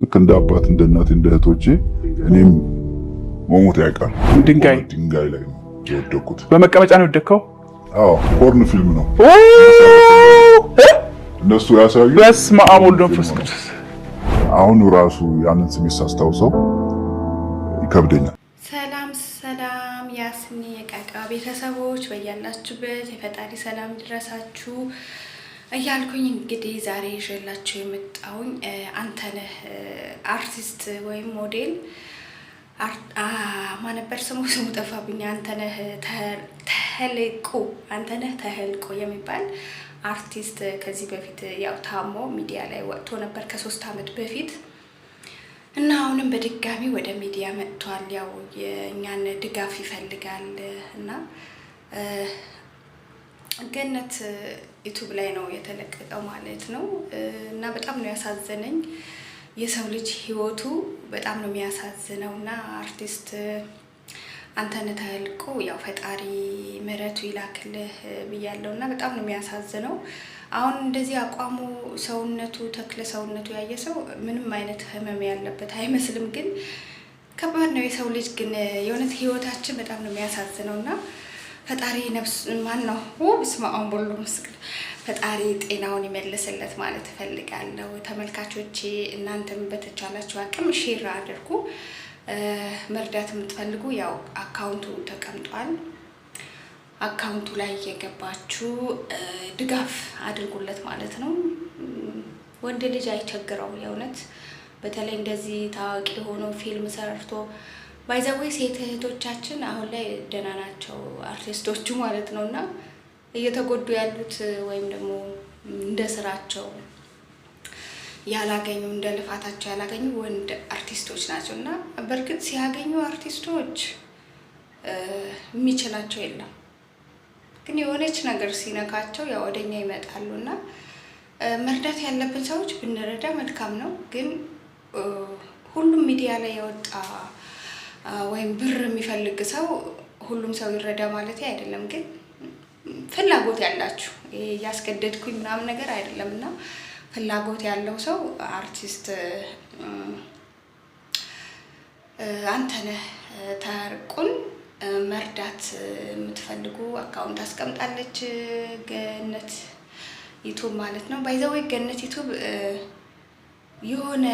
ልክ እንደ አባት፣ እንደ እናት፣ እንደ እህቶቼ እኔም መሞት ያውቃል። ድንጋይ ድንጋይ ላይ ነው የወደኩት። በመቀመጫ ነው የወደቅከው? አዎ፣ porn ፊልም ነው እነሱ ያሳዩ። በስመ አብ ወወልድ ወመንፈስ ቅዱስ። አሁን ራሱ ያንን ስሜት ሳስታውሰው ይከብደኛል። ሰላም ሰላም፣ ያስኒ የቃቃ ቤተሰቦች፣ በያላችሁበት የፈጣሪ ሰላም ድረሳችሁ እያልኩኝ እንግዲህ ዛሬ ይዤላችሁ የመጣሁኝ አንተነህ አርቲስት ወይም ሞዴል ማነበር ስሙ ጠፋብኝ። አንተነህ ተልቁ፣ አንተነህ ተህልቆ የሚባል አርቲስት ከዚህ በፊት ያው ታሞ ሚዲያ ላይ ወጥቶ ነበር ከ3 ዓመት በፊት እና አሁንም በድጋሚ ወደ ሚዲያ መጥቷል። ያው የእኛን ድጋፍ ይፈልጋል እና ገነት YouTube ላይ ነው የተለቀቀው ማለት ነው። እና በጣም ነው ያሳዘነኝ። የሰው ልጅ ህይወቱ በጣም ነው የሚያሳዝነው። እና አርቲስት አንተነህ ተልቆ ያው ፈጣሪ ምሕረቱ ይላክልህ ብያለሁ። እና በጣም ነው የሚያሳዝነው። አሁን እንደዚህ አቋሙ፣ ሰውነቱ፣ ተክለ ሰውነቱ ያየ ሰው ምንም አይነት ህመም ያለበት አይመስልም። ግን ከባድ ነው የሰው ልጅ ግን የእውነት ህይወታችን በጣም ነው የሚያሳዝነው። እና ፈጣሪ ነፍስ ማን ነው በስመ አብ ወወልድ ወመንፈስ ቅዱስ፣ ፈጣሪ ጤናውን ይመልስለት ማለት እፈልጋለሁ። ተመልካቾቼ፣ እናንተም በተቻላችሁ አቅም share አድርጉ። መርዳት የምትፈልጉ ያው account ኡ ተቀምጧል። Account ኡ ላይ እየገባችሁ ድጋፍ አድርጉለት ማለት ነው። ወንድ ልጅ አይቸግረው የእውነት፣ በተለይ እንደዚህ ታዋቂ ሆኖ ፊልም ሰርቶ። By the way ሴት እህቶቻችን አሁን ላይ ደህና ናቸው፣ አርቲስቶቹ ማለት ነው። እና እየተጎዱ ያሉት ወይም ደግሞ እንደ ስራቸው ያላገኙ፣ እንደ ልፋታቸው ያላገኙ ወንድ አርቲስቶች ናቸው። እና በእርግጥ ሲያገኙ አርቲስቶች የሚችላቸው የለም፣ ግን የሆነች ነገር ሲነካቸው ያው ወደኛ ይመጣሉ። እና መርዳት ያለብን ሰዎች ብንረዳ መልካም ነው። ግን ሁሉም ሚዲያ ላይ የወጣ ወይም ብር የሚፈልግ ሰው ሁሉም ሰው ይረዳ ማለት አይደለም። ግን ፍላጎት ያላችሁ፣ እያስገደድኩኝ ምናምን ነገር አይደለም፣ እና ፍላጎት ያለው ሰው አርቲስት አንተነህ ታርቁን መርዳት የምትፈልጉ account አስቀምጣለች ገነት YouTube ማለት ነው። By the way ገነት YouTube የሆነ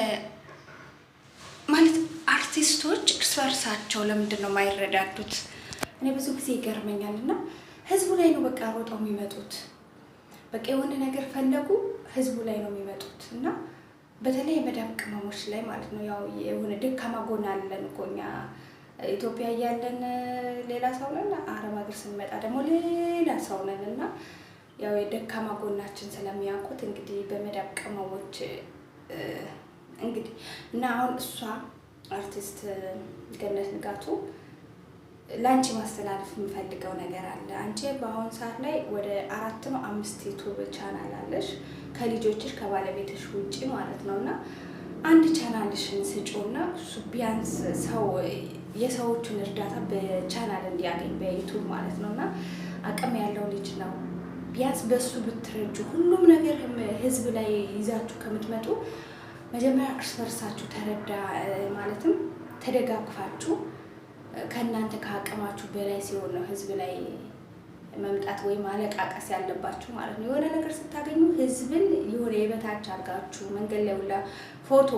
ማለት አርቲስቶች እርስ በርሳቸው ለምንድን ነው የማይረዳዱት? እኔ ብዙ ጊዜ ይገርመኛል። እና ህዝቡ ላይ ነው በቃ ሮጠው የሚመጡት። በቃ የሆነ ነገር ፈለጉ፣ ህዝቡ ላይ ነው የሚመጡት። እና በተለይ የመዳም ቅመሞች ላይ ማለት ነው። ያው የሆነ ደካማ ጎን አለን እኮ እኛ፣ ኢትዮጵያ እያለን ሌላ ሰው ነን፣ አረብ ሀገር ስንመጣ ደግሞ ሌላ ሰው ነን። እና ያው የደካማ ጎናችን ስለሚያውቁት እንግዲህ በመዳም ቅመሞች እንግዲህ። እና አሁን እሷ አርቲስት ገነት ንጋቱ፣ ለአንቺ ማስተላለፍ የምፈልገው ነገር አለ። አንቺ በአሁኑ ሰዓት ላይ ወደ አራት ነው አምስት YouTube channel አለሽ ከልጆችሽ ከባለቤትሽ ውጭ ማለት ነው። እና አንድ ቻናልሽን ስጪውና እሱ ቢያንስ ሰው የሰዎቹን እርዳታ በቻናል እንዲያገኝ በ YouTube ማለት ነው። እና አቅም ያለው ልጅ ነው። ቢያንስ በሱ ብትረጁ፣ ሁሉም ነገር ህዝብ ላይ ይዛችሁ ከምትመጡ መጀመሪያ እርስ በርሳችሁ ተረዳ ማለትም ተደጋግፋችሁ ከእናንተ ከአቅማችሁ በላይ ሲሆን ነው ህዝብ ላይ መምጣት ወይም ማለቃቀስ ያለባችሁ ማለት ነው። የሆነ ነገር ስታገኙ ህዝብን የሆነ የበታች አድርጋችሁ መንገድ ላይ ሁላ ፎቶ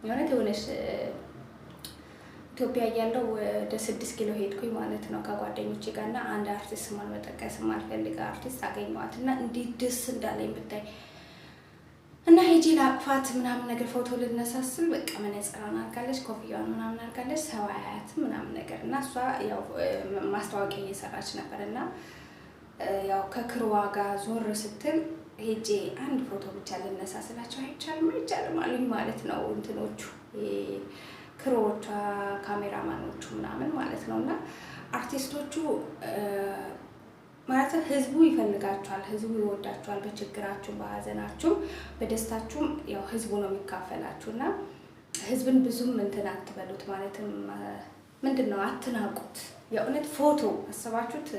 የሆነት የሆነች ኢትዮጵያ እያለሁ ወደ 6 ኪሎ ሄድኩኝ ማለት ነው ከጓደኞቼ ጋር። እና አንድ አርቲስት፣ ስሟን መጠቀስ የማልፈልግ አርቲስት አገኘኋት እና እንዴት ደስ እንዳለኝ ብታይ። እና ሄጄ ላቅፋት ምናምን ነገር ፎቶ ልነሳ ስል በቃ መነጽሯን አድርጋለች፣ ኮፍያዋን ምናምን አድርጋለች፣ ሰው አያትም ምናምን ነገር። እና እሷ ያው ማስታወቂያ እየሰራች ነበር። እና ያው ከ crew ዋ ጋር ዞር ስትል ሄጄ አንድ ፎቶ ብቻ ልነሳ ስላቸው አይቻልም አይቻልም አሉኝ ማለት ነው። እንትኖቹ crew ዎቿ፣ ካሜራማኖቹ ምናምን ማለት ነው። እና አርቲስቶቹ ማለት ህዝቡ ይፈልጋችኋል፣ ህዝቡ ይወዳችኋል። በችግራችሁም፣ በሀዘናችሁም፣ በደስታችሁም ያው ህዝቡ ነው የሚካፈላችሁ። እና ህዝብን ብዙም እንትን አትበሉት፣ ማለትም ምንድን ነው አትናቁት። የእውነት ፎቶ አስባችሁት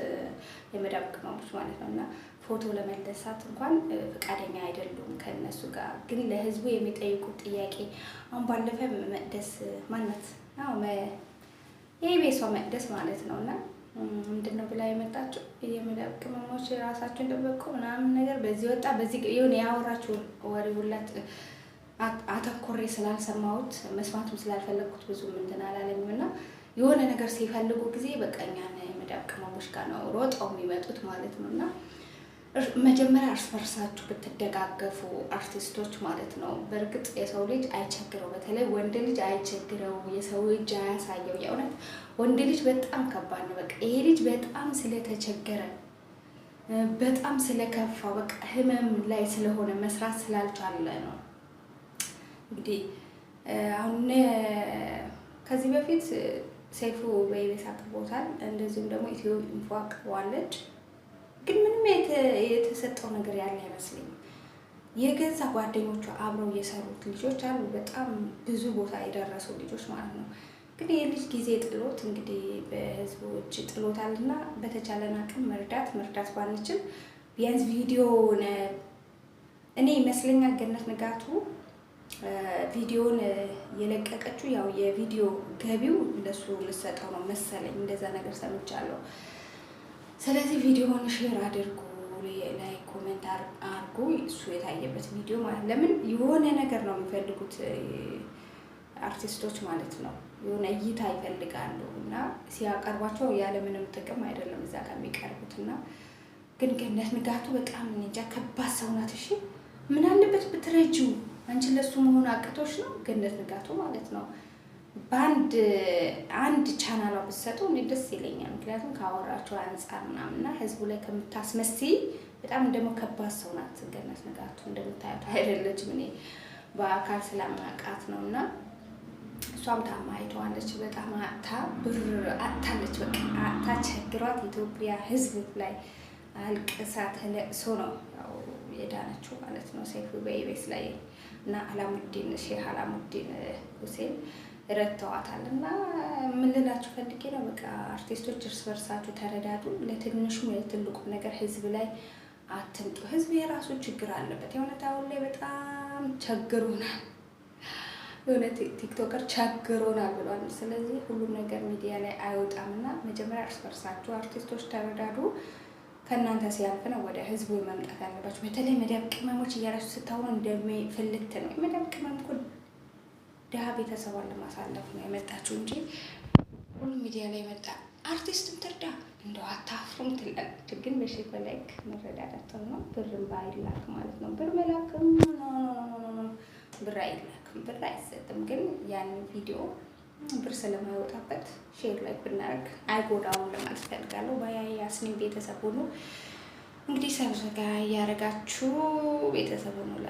የመዳብ ቅመሞች ማለት ነው። እና ፎቶ ለመነሳት እንኳን ፈቃደኛ አይደሉም ከእነሱ ጋር። ግን ለህዝቡ የሚጠይቁት ጥያቄ አሁን ባለፈ መቅደስ ማነት የኢቢኤሷ መቅደስ ማለት ነው እና ምንድን ነው ብላ የመጣችው የመዳብ ቅመሞች ራሳቸውን ደበቁ ምናምን ነገር በዚህ ወጣ በዚህ የሆነ ያወራችውን ወሬ ሁላት አተኮሬ ስላልሰማሁት መስማቱም ስላልፈለግኩት ብዙም እንትን አላለኝም እና የሆነ ነገር ሲፈልጉ ጊዜ በቃ እኛን የመዳብ ቅመሞች ጋር ነው ሮጠው የሚመጡት ማለት ነው። እና መጀመሪያ እርስ በርሳችሁ ብትደጋገፉ አርቲስቶች ማለት ነው። በእርግጥ የሰው ልጅ አይቸግረው፣ በተለይ ወንድ ልጅ አይቸግረው፣ የሰው እጅ አያሳየው። የእውነት ወንድ ልጅ በጣም ከባድ ነው። በቃ ይሄ ልጅ በጣም ስለተቸገረ በጣም ስለከፋው በቃ ህመም ላይ ስለሆነ መስራት ስላልቻለ ነው። እንግዲህ አሁን ከዚህ በፊት ሰይፉ በኢቢኤስ አቅርቦታል። እንደዚሁም ደግሞ ኢትዮ ኢንፎ አቅርበዋለች። ግን ምንም የተሰጠው ነገር ያለ አይመስለኝም። የገዛ ጓደኞቹ አብረው የሰሩት ልጆች አሉ፣ በጣም ብዙ ቦታ የደረሱ ልጆች ማለት ነው። ግን ይህ ልጅ ጊዜ ጥሎት እንግዲህ በህዝቡ እጅ ጥሎታል እና በተቻለን አቅም መርዳት መርዳት ባንችል ቢያንስ ቪዲዮውን እኔ ይመስለኛል ገነት ንጋቱ ቪዲዮን የለቀቀችው ያው የቪዲዮ ገቢው ለሱ ልሰጠው ነው መሰለኝ፣ እንደዛ ነገር ሰምቻለሁ። ስለዚህ ቪዲዮውን share አድርጉ፣ like comment አድርጉ። እሱ የታየበት ቪዲዮ ማለት ለምን የሆነ ነገር ነው የሚፈልጉት አርቲስቶች ማለት ነው። የሆነ እይታ ይፈልጋሉ እና ሲያቀርቧቸው ያለምንም ጥቅም አይደለም እዛ ጋር የሚቀርቡት እና ግን ገነት ንጋቱ በጣም እንጃ ከባድ ሰው ናት። እሺ ምን አለበት ብትረጂው አንቺ ለሱ መሆን አቅቶሽ ነው ገነት ንጋቱ ማለት ነው። በአንድ አንድ ቻናሏ ብትሰጡ እኔ ደስ ይለኛል። ምክንያቱም ካወራቸው አንጻር ምናምን እና ህዝቡ ላይ ከምታስመስይ በጣም ደግሞ ከባድ ሰው ናት ገነት ንጋቱ። እንደምታያት አይደለችም። እኔ በአካል ስለማውቃት ነው እና እሷም ታማ አይተዋለች። በጣም አጥታ ብር አጥታለች። በቃ አጥታ ቸግሯት ኢትዮጵያ ህዝብ ላይ አልቅሳ ተለቅሶ ነው ያው የዳነችው ማለት ነው። ሰይፉ በኢቢኤስ ላይ እና አላሙዲን ሼህ አላሙዲን ሁሴን ረድተዋታል። እና ምን ልላችሁ ፈልጌ ነው፣ በቃ አርቲስቶች እርስ በርሳችሁ ተረዳዱ። ለትንሹም ለትልቁም ነገር ህዝብ ላይ አትምጡ። ህዝብ የራሱ ችግር አለበት። የእውነት አሁን ላይ በጣም ቸግሮናል። የሆነ TikToker ቸግሮናል ብሏል። ስለዚህ ሁሉም ነገር ሚዲያ ላይ አይወጣም እና መጀመሪያ እርስ በርሳችሁ አርቲስቶች ተረዳዱ። ከእናንተ ሲያልፍ ነው ወደ ህዝቡ መምጣት ያለባችሁ። በተለይ መዳብ ቅመሞች እያላችሁ ስታወሩ እንደሚፍልት ነው። መዳብ ቅመም እኮ ድሀ ቤተሰቧን ለማሳለፍ ነው የመጣችሁ እንጂ ሁሉም ሚዲያ ላይ መጣ አርቲስትም ትርዳ እንደው አታፍሩም ትላለች። ግን በ share በ like መረዳዳት ጥሩ ነው። ብርም ባይላክ ማለት ነው። ብር መላክም ብር አይላክም፣ ብር አይሰጥም። ግን ያን ቪዲዮ ብር ስለማይወጣበት share like ብናደርግ አይጎዳውም ለማለት እፈልጋለሁ። በያስሚን ቤተሰብ ሁሉ እንግዲህ subscribe እያደረጋችሁ ቤተሰብ ሆኖ።